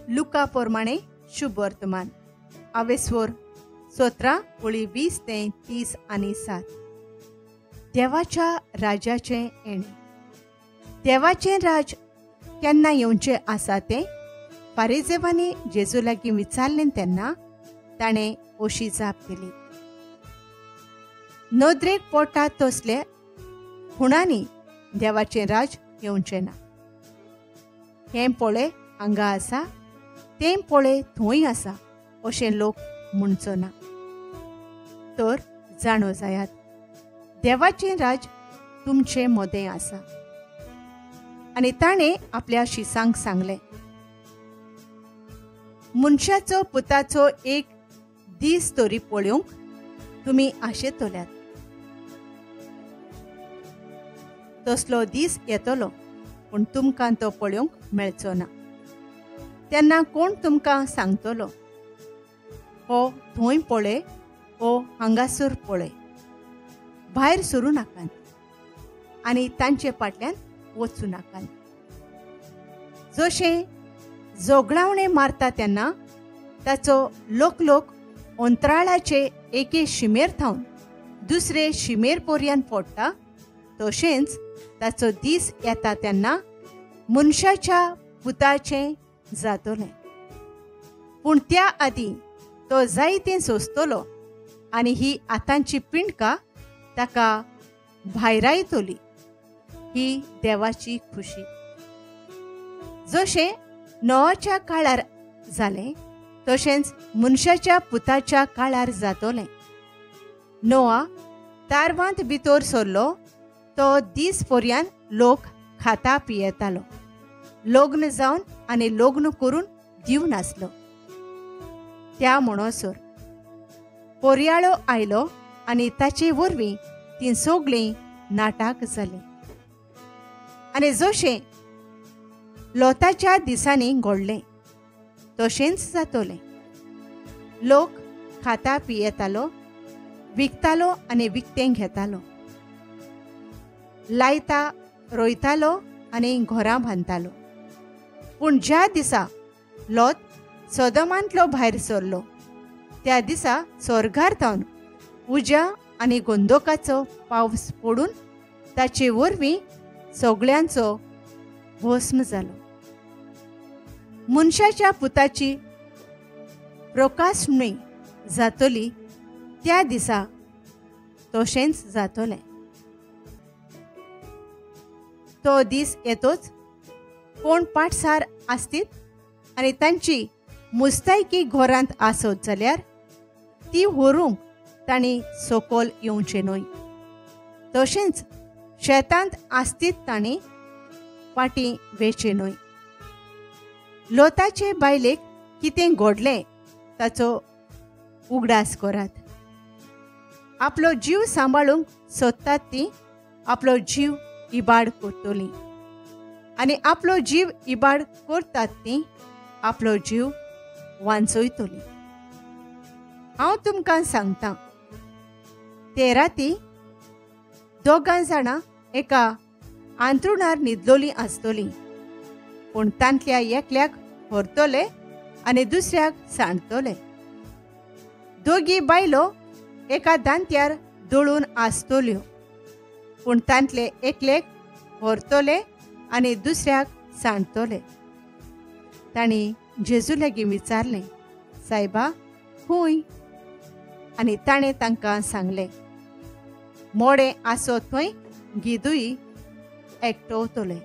लुका प्रमाणे शुभ वर्तमान आवेस्वर 17 ओळी 20 ते 30 आनी 7. देवाच्या राज्याचें येणें. देवाचें राज केन्ना येवचें आसा तें फारिजेवांनी जेजू लागीं विचारलें तेन्ना ताणें अशी जाप दिली, नदरेक पोटा तसले खुणांनी देवाचें राज येवचें ना. हें पळय हांगा आसा, तें पळय थंय आसा अशें लोक म्हणचो ना. तर जाणो जायात, देवाचें राज तुमचे मदें आसा. आनी ताणें आपल्या शिसांक सांगलें, मनशाचो पुताचो एक दीस तरी पळोवंक तुमी आशेतल्यात. तसलो दीस येतलो पूण तुमकां तो पळोवंक मेळचो ना. तेन्ना कोण तुमकां सांगतलो, हो थंय पळय, हो हांगासर पळय, भायर सरूं नाकात आनी तांचे फाटल्यान वचूं नाकात. जशें जोगळावणें मारता तेन्ना ताचो लोक अंतराळाचे एके शिमेर थावन दुसरे शिमेर पर्यंत पडटा, तशेंच ताचो दीस येता तेन्ना मनशाच्या पुताचें जातलें. पूण त्या आदीं तो जायतें सोंसतलो आनी ही आतांची पिंडका ताका भायरायतली. ही देवाची खुशी. जशें नोआच्या काळार जालें तशेंच मनशाच्या पुताच्या काळार जातलें. नोआ तारवांत भितर सरलो तो दीस पर्यंत लोक खाता पियेतालो, लग्न जावन आनी लग्न करून दिवन आसलो. त्या म्हणसर पोरयाळो आयलो आनी ताचे वरवीं तीं सगळीं नाटक जालीं. आनी जशें लोताच्या दिसांनी घडलें तशेंच जातलें. लोक खाता पियेतालो, विकतालो आनी विकतें घेतालो, लायता रोयतालो आनी घरां बांदतालो. पूण ज्या दिसा लोत सदमांतलो भायर सरलो त्या दिसा स्वर्गार थावन उज्या आनी गोंदोकाचो पावस पडून ताचे वरवीं सगळ्यांचो भस्म जालो. मनशाच्या पुताची प्रकाशणी जातली त्या दिसा तशेंच जातलें. तो दीस येतोच कोण पाटसार आसतीत आनी तांची मुस्तायकी घरांत आसत जाल्यार ती व्हरूंक तांणी सकयल येवचें न्हय. तशेंच शेतांत आसतीत तांणी फाटीं वेचें न्हय. लोताचे बायलेक कितें घडलें ताचो उगडास करात. आपलो जीव सांबाळूंक सोदतात ती आपलो जीव इबाड करतली आनी आपलो जीव इबाड करतात ती आपलो जीव वांचयतली. हांव तुमकां सांगता, ते राती दोगां जाणां एका आंतरुणार न्हिदलोलीं आसतलीं, पूण तांतल्या एकल्याक व्हरतले आनी दुसऱ्याक सांडतले. दोगी बायलो एका दांत्यार दळून आसतल्यो, पूण तांतले एकलेक व्हरतले आनी दुसऱ्याक सांडतले. तांणी जेजू लागीं विचारलें, सायबा खंय? आनी ताणें तांकां सांगलें, मोडें आसो थंय गिदूय एकटवतले.